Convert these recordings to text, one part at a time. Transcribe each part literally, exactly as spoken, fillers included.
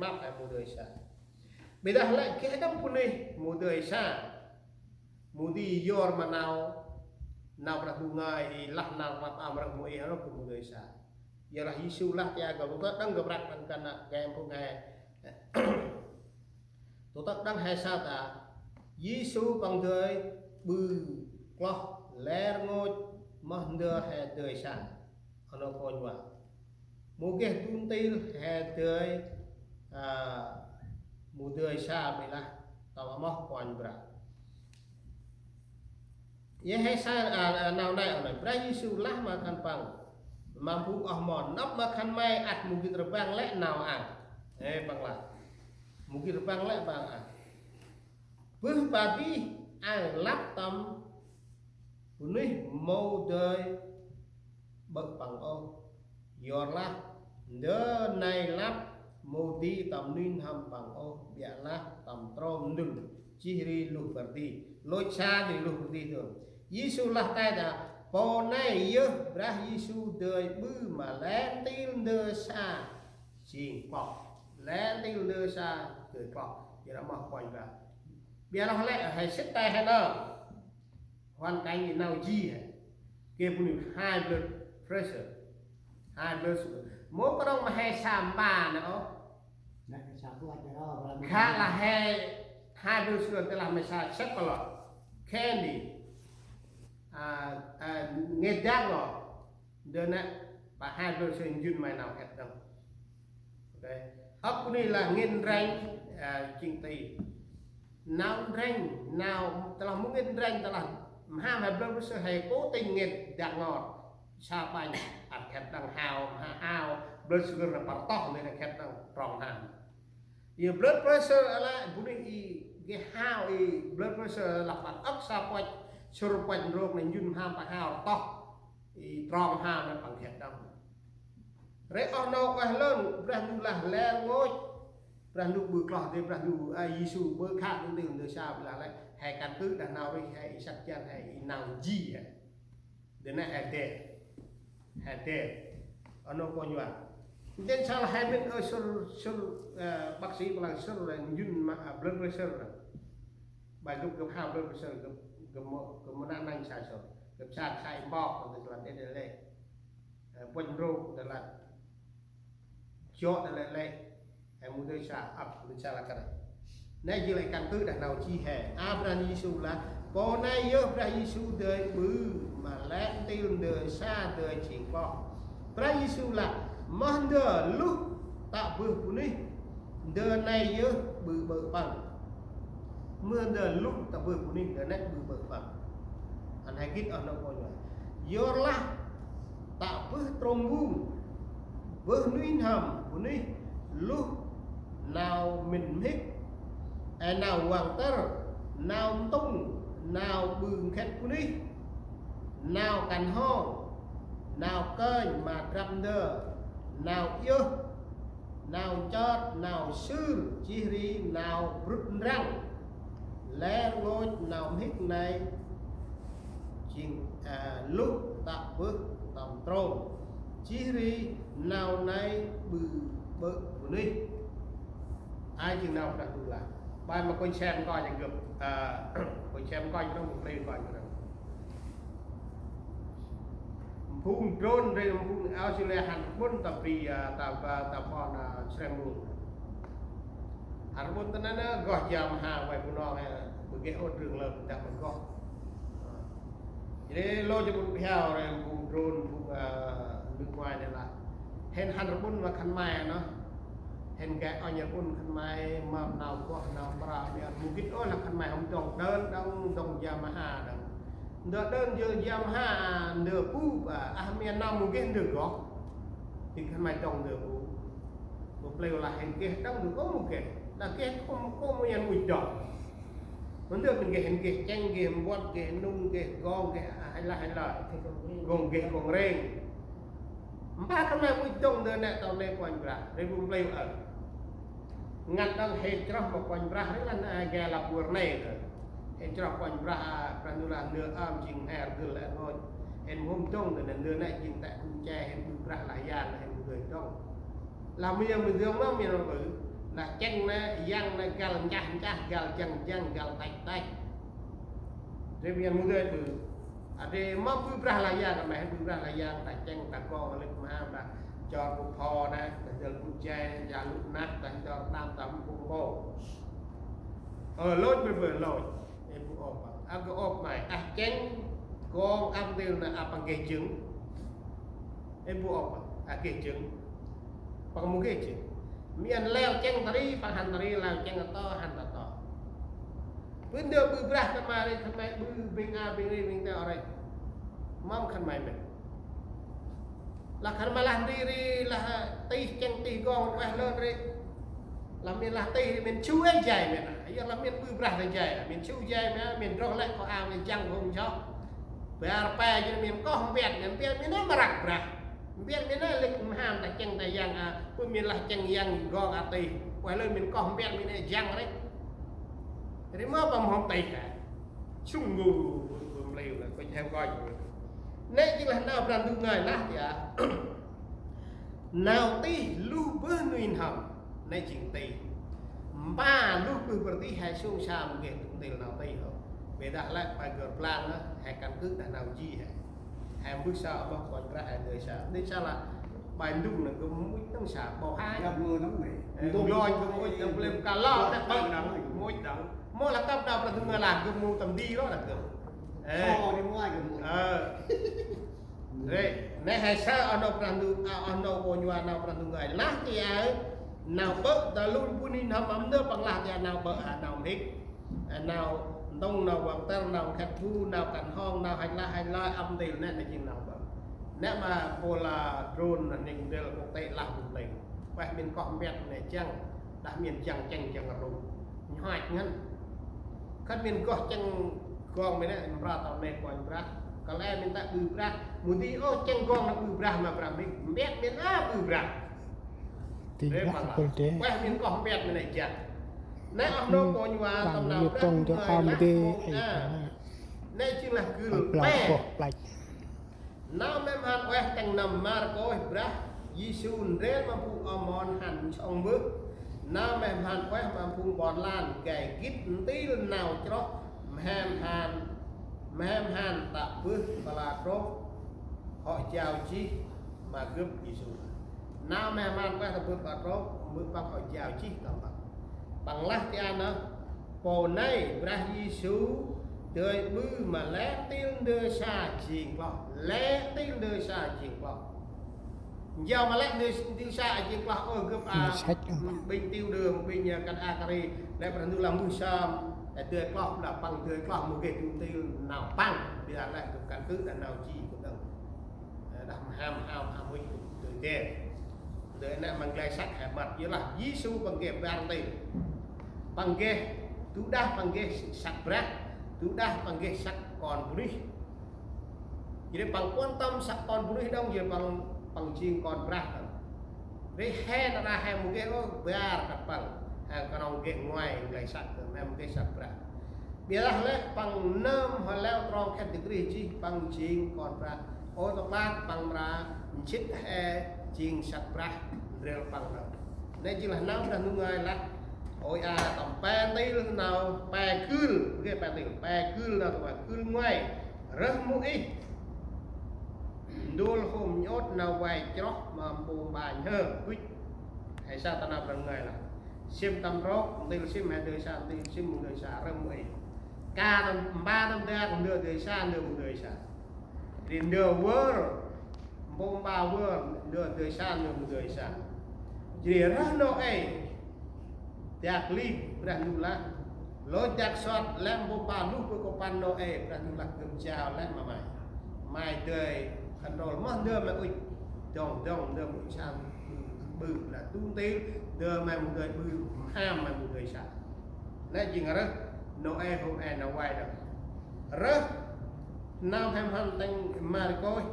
Mâp he mâu dơi sa. Ƀiălah lĕ geh đŏng bunuyh mâu dơi sa, mâu di yor ma nau, nau Brah Ndu ngơi, i lah nau klăp am rơh mâu i rơh geh mâu dơi sa. Yorlah Yêsu lah ta gâp tŭ tât đŏng gâp răk ăn kăn gay phung he. Tŭ tât đŏng he sa ta. Yêsu Păng dơi ƀư kloh lĕ rngôch, moh ndơ he dơi sa. Ano kônh va. Mâu geh du ntil he dơi, a, mâu dơi sa, ƀiălah tâm amoh Kôranh Brah. Yêh he sa, a, a, nau nây, a, nây. Brah Yêsu lah ma khân păng: Ma phung oh mon, nđâp ma khân may ăt mâu gĭt rbăng lĕ nau ang. Ê, Păng lah. Mâu gĭt rbăng lĕ nau ang. Bơh padih ang lăp tâm bunuyh mâu dơi ƀơ̆ Păng ôh. Yorlah ndơ nây lăp mâu di tâm nuih n'hâm Păng ôh, ƀiălah tâm trôm ndŭl, jêh ri luh bơrdi. Lôch sa jêh ri luh bơrdi dơm. Yêsu lah tay ta, pô nây yơh Brah Yêsu dơi ƀư ma lĕ ntil ndơ sa jêng kloh. Lĕ ntil ndơ sa dơi kloh. Yor ma Kôranh Brah. Ƀiălah lĕ he sĭt tay he nơh. Hoàn cảnh i nau ji he. Geh bunuyh high blood pressure. High blood sugar. Mâu knŏng ma he sa mpa nơ ôh. Nă, sa kuat nơ ôh, kalau Khă lah he high blood sugar, tơ lah ma sa chocolate, candy, a, a, ngêt dak lŏ. Ndơ nă, pa high blood sugar njŭn ma nau khât đŏng. Ok. Ăp bunuyh lah ngên ndrănh, a, jêng ti. Nau ndrănh, nau, tơ lah mâu ngên ndrănh, tơ lah mham he blood pressure he, cố tình ngên dak ngor. Sa ƀanh, ăt khât đŏng hao, ha, hao, blood sugar nă păr toh, nê nă khât đŏng trong hao. Yơ blood pressure a lĕ, bunuyh i, geh hao i, blood pressure lah păr âk sa puăch, sŭr puăch ndrôk nê njŭn mham păr hao toh. I trong hao nê păng khât đŏng. Ri oh nô ueh lơn, Brah Ndu lah lĕ rngôch. Brah Ndu ƀư kloh dê, Brah Ndu, a, Yêsu ƀư khă du ntil ndơ sa, ƀiălah lĕ he căn cứ đah nau ri, he i săk jăn, he i nau ji he. Dê nă he dê. He dê. Ano kônh va. Dê sa lah he mĭn, ơ, sŭr, sŭr, ơ, bác sĩ Păng lah sŭr lah njŭn ma, a, blood pressure lah. Ƀă gâp, gâp hao blood pressure, gâp, gâp mâu, gâp mâu năl năl sa sŭr. Gâp sa, sa i mbok, gâp lah dê dê lê. Ơ, puăch ndrôk dê lah. Jŏ dê lê lê. He mâu dơi sa, ăp mâu dơi sa lah kơt. Nê jêng lĕ căn cứ đah nau ji he. A, Brah Yêsu lah, pô nây yơh Brah Yêsu dơi ƀư ma lĕ ntil ndơ sa dơi jêng kloh. Brah Yêsu lah, moh ndơ luh tă bơh bunuyh, ndơ nây yơh ƀư ƀơ̆ Păng. Moh ndơ luh tă bơh bunuyh, ndơ nây ƀư ƀơ̆ Păng. Ăn he gĭt oh nô kônh va. Yorlah tă bơh trôm mbung, bơh nuih n'hâm bunuyh luh nau mĭn mhĭk, ê, nau văng tĭr, nau ntŭng, nau ƀư nkhât bunuyh, nau kăn hŏng, nau kơnh ma drăp ndơ, nau iơh, nau nchot, nau sưr, jêh ri nau brŭt ndrăng. Lĕ rngôch nau mhĭk nây jêng, a, luh tă bơh tâm trôm. Jêh ri nau nây ƀư ƀơ̆ bunuyh. Ai jêng nau Brah Ndu lah. Ƀai ma kônh sem nkoch jêng gâp, a, kônh sem nkoch trong, kônh play nkoch trong. Phung drôn ri phung Australia hăn ƀŭn ta bri, a, ta, ta, ta pon, a, srem mung. Hăn ƀŭn ta nê nê goh Yamaha vay Bunong he, bơ geh ôh drưng lơm dak bơ goh. Jêh ri lôch jêh ƀŭn phiao ri phung drôn, phung, a, nước ngoài nê lah. Hên hăn ƀŭn ma khân may nơh. Hên geh ônh ƀŭn khân may ma nau goh nau mra mian. Mâu gĭt ôh lah khân may hôm dŏng đơ̆n đŏng, dŏng Yamaha đŏng. Ndơ đơ̆n jêh Yamaha, ndơ bu, a, ah mian nau mâu geh ndơ goh. Ti khân may dŏng ndơ bu. Bơ play lah hên geh đŏng ndơ kŏ mâu geh. Lah geh kŏ, kŏ mâu yan mâu dŏng. Mâu ndơ mĭn geh hên geh cheng, geh mbuăt, geh nŭng, geh gong, geh, a, hay lah, hay lah. Gong geh gong rêng. Mpa khân may mâu dŏng ndơ nê tâo nê Kôranh Brah. Ri bu play ơ. Ngăn đŏng hên chroh ma Kôranh Brah ri lah nê geh lah bu rnê ndơ. Hên chroh Kôranh Brah, a, Brah Ndu lah ndơ ơm jêng he rgâl lĕ rngôch. Hên mâu hôm dŏng ndơ nê, ndơ nê jêng tĕ bu che, hên bu Brah lah yan, hên bu dơi dŏng. Lah mâu yang mâu dơi ma mian ma ƀư. Lah cheng nê, yang nê găl nchah nchah, găl jăng jăng, găl tăch tăch. Ndri mian mâu dơi ƀư. A ndri mâm ƀư brah lah yang, mhe ƀư brah lah yang, ta cheng, ta gong, ta lip mham, ta jor bu pho nê, ta jor bu jay, ta lŭ năk, ta jor đam, ta bu pô. Ơ, lôch ƀư ƀư lôch. Ê bu ôp, a gơ ôp may, a cheng, gong, a ndrel nê, a păng geh jâng. Ê bu ôp, a geh jâng. Păng mâu geh jâng. Mian leo cheng ta ri, păng hăn ta ri, leo cheng ta to, hăn ta to. Bân ndơ ƀư brah khân may ri, khân may ƀư bêng a, bêng ri, bêng teo ri. Mâm khân may mĭn. Lah khân may lah ndri ri, lah tih cheng tih gong ueh lơn ri. Lah mian lah tih ri, mian su ê jay mian a. Yơh lah mian ƀư brah ri jay a. Mian su jay mian a, mian droh lĕ kho a, mian jăng hôm jŏ. Bar pe jêh mian koh mbiăt, mian mbiăt, mian a ma răk brah. Mbiăt mian a lĕ mham ta cheng ta yang a, bơ mian lah cheng yang gong a tih. Ueh lơn mian koh mbiăt mian a jăng ri. Ri mâm păng mhâm tih a. Sŭng ngư, ngư, ngư mlêu lah, kônh heo kônh. Nê jêng lah nau Brah Ndu ngơi lah tiă. Nau tih luh bơh nuih n'hâm, nê jêng tih. Mpa luh bơh bơrtih he sông sa mâu geh du ntil nau tih hŏ. Bơ dah lĕ pai gơr blang nê, he căn cứ đah nau ji he. He mbơh sa, mbơh kônh brah he dơi sa. Dơi sa lah pai ndŭng nê gơm much nâng sa, bâu hai. Yap ngơ nâng nê. Ê, ndŭng lônh gơm much nâng, blem ka lo, nê ƀơ̆ nâng, much nâng. Mâu lah kăp nau Brah Ndu ngơi lah gơm mâu tâm di lŏ nâng gơm. Ê. Kho nê mâu ai gơm much. Ơ. Ri, nê he sa oh nô Brah Ndu, a, oh nô kônh va nau Brah Ndu ngơi lah tiă, nau ƀơ̆ ta lŭ bu nuih n'hâm mâm ndơ păng lah tiă nau ƀơ̆, a, nau mhĭk, a, nau ntŭng, nau văng tơr, nau nkhât bu, nau kăn hŏng, nau hăch lah hăch lơi, ăp ntil nê, nê jêng nau ƀơ̆. Nê ma pô la drôn nê ntil quốc tế lah bu pleng. Ueh mian koh mbiăt nê jăng, đah mian jăng cheng jăng rŭ. Nhoch ngăn. Khân mian goh cheng gong mê nê, mra tâo nê kônh brah. Kăl e mian ta ƀư brah. Mâu di ôh cheng gong nê ƀư brah ma brah mhĭk. Mbiăt mian a ƀư brah. Ti Ê lah păng lah. Kul de. Ueh mian koh mbiăt mê nê jăng. Nê oh nô kônh va tâm nau brah trong cho ngai am lah de mâu ai a. Nê jêng lah gưl pe. Plach. Nau mhe mhan ueh tĭng nơm Markôs, Brah Yêsu ndrel ma phung oh mon hăn nsong mbơh. Nau mhe mhan ueh ma phung ƀon lan gay gĭt ntil nau chroh mhe mhan, mhe mhan tă bơh pala trôk hŏ jao jêh ma gâp Yêsu. Nau mhe mhan ueh tă bơh pala trôk, mbơh păng hŏ jao jêh tâm păng. Păng lah tian nơh, pô nây Brah Yêsu dơi ƀư ma lĕ ntil ndơ sa jêng kloh, lĕ ntil ndơ sa jêng kloh. Njao ma lĕ ntil, ntil sa jêng kloh, ơ gâp a, ƀing ntil đơm, ƀing, a, kăn a kari, lĕ Brah Ndu lah mbơh sa, ơ, dơi kloh, lah păng dơi kloh, mâu geh du ntil nau păng, biă lĕ gâp căn cứ đah nau ji gâp đŏng. Ơ, đah mham, mham, mham, mham, dơi geh. Ndơ nê ma nglay săk he mât, yorlah Yêsu păng geh bar ntil. Păng geh, du đah păng geh săk brah, du đah păng geh săk kon bunuyh. Jêh ri păng kuăn tâm săk kon bunuyh đŏng, jêh ri păng, păng jêng kon brah đŏng. Ri he nar aơ he mâu geh ôh bar kăt păng, he knŏng geh ngoai nglay săk, he mâu geh săk brah. Biă lah lĕ păng nơm hŏ leo trong khât dâk rêh jêh păng jêng kon brah. Ơ, tơpă păng mra nsĭt he jêng săk brah ndrel păng đŏng. Nê jêng lah nau Brah Ndu ngơi lah. Ôi a, tâm pe ntil nau, pe gưl, geh pe ntil, pe gưl nau, tâm pe gưl ngoai. Rơh mâu ih. Ndôl hôm nhŭp nau vay chroh ma mpô mpa nhhơr, ŭch. He sa ta nau Brah Ndu ngơi lah. Sĭm tâm trôk, ntil sĭm he dơi sa, ntil sĭm mâu dơi sa, rơh mâu ih. Ka tâm, mpa tâm dak, ndơ dơi sa, ndơ mâu dơi sa. Ri ndơ vơr, mpô mpa vơr, ndơ dơi sa, ndơ mâu dơi sa. Jêh ri rơh Nôê, dak lip, Brah Ndu lah. Lôch dak sŏt, lĕ mpô mpa luh bơh kôpăn Nôê, Brah Ndu lah gâp jao lĕ ma may. May dơi khân rôl moh ndơ may ŭch, dŏng dŏng ndơ may ŭch sa ƀư, ƀư lah du ntil, ndơ may mâu dơi ƀư, mham may mâu dơi sa. Nê jêng rơh Nôê hôm e nau vay đŏng. Rơh nau mhe mhan tĭng Markôs,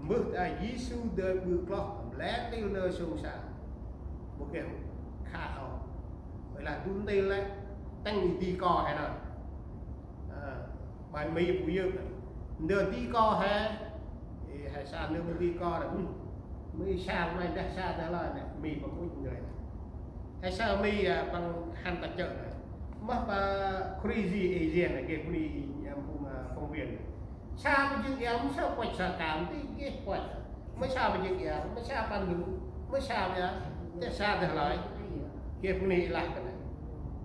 mbơh ta Yêsu dơi ƀư kloh, lĕ ntil ndơ sông sa. Mâu geh kha ôh. Ƀiălah du ntil lĕ, tĭng di ko he nơh. Ơ, bai Mi bu yơk. Ndơ di ko he, ê, he sa ndơ mâu di ko nơh. Hm. Mi sa, may dah sa dah lơi nê, Mi păng ŭch ndơ nê. He saơ Mi, a, păng hăn ta chơ nơh. Mơh pa Khri Di Ê Diên nơh, geh bunuyh, a, phung, a, phóng viên. Sa pa jêng eo, mơ sa păch sa kam, ti geh păch. Mơ sa pa jêng eo, mơ sa pa ndu, mơ sa pa, te sa deh lơi. Geh bunuyh lah kơt nơh.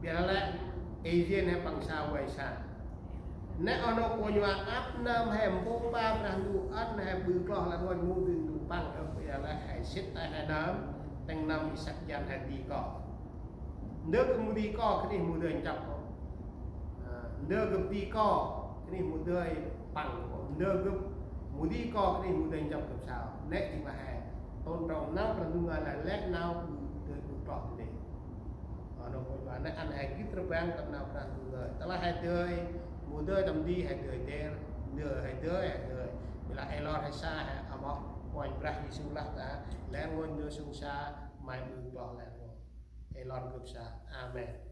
Biă lah lĕ, Ê Diên he păng sa vay sa. Nĕ oh nô kônh wa, ăp nơm he mpômpa Brah Ndu ăn he ƀư kloh lĕ rngôch mâu dơi ndu păng, ơ, biă lah he sĭt ta he nơm, tĭng nơm i săk jăn he di ko. Ndơ gâp mâu di ko, khân ay mâu dơi nchăp ôh. A, ndơ gâp di ko, khân ay mâu dơi păng ôh. Ndơ gâp mâu di ko, khân ay mâu dơi nchăp gâp sa ôh. Nĕ jêng lah he tôn trọng nau Brah Ndu ngơi, lah lĕ nau ƀư dơi ƀư kloh dơnê. Ơ, nô kônh wa, nĕ ăn he gĭt rbăng tâm nau Brah Ndu ngơi. Tơlah he dơi mâu dơi tâm di, he dơi dêr, ndơ he dơi, he dơi. Biă lah ê lor he sa, he amoh Kôranh Brah Yêsu lah ta, lĕ rngôch ndơ sông sa, may ƀư kloh lĕ rngôch. Ê lor gâp sa. Amen.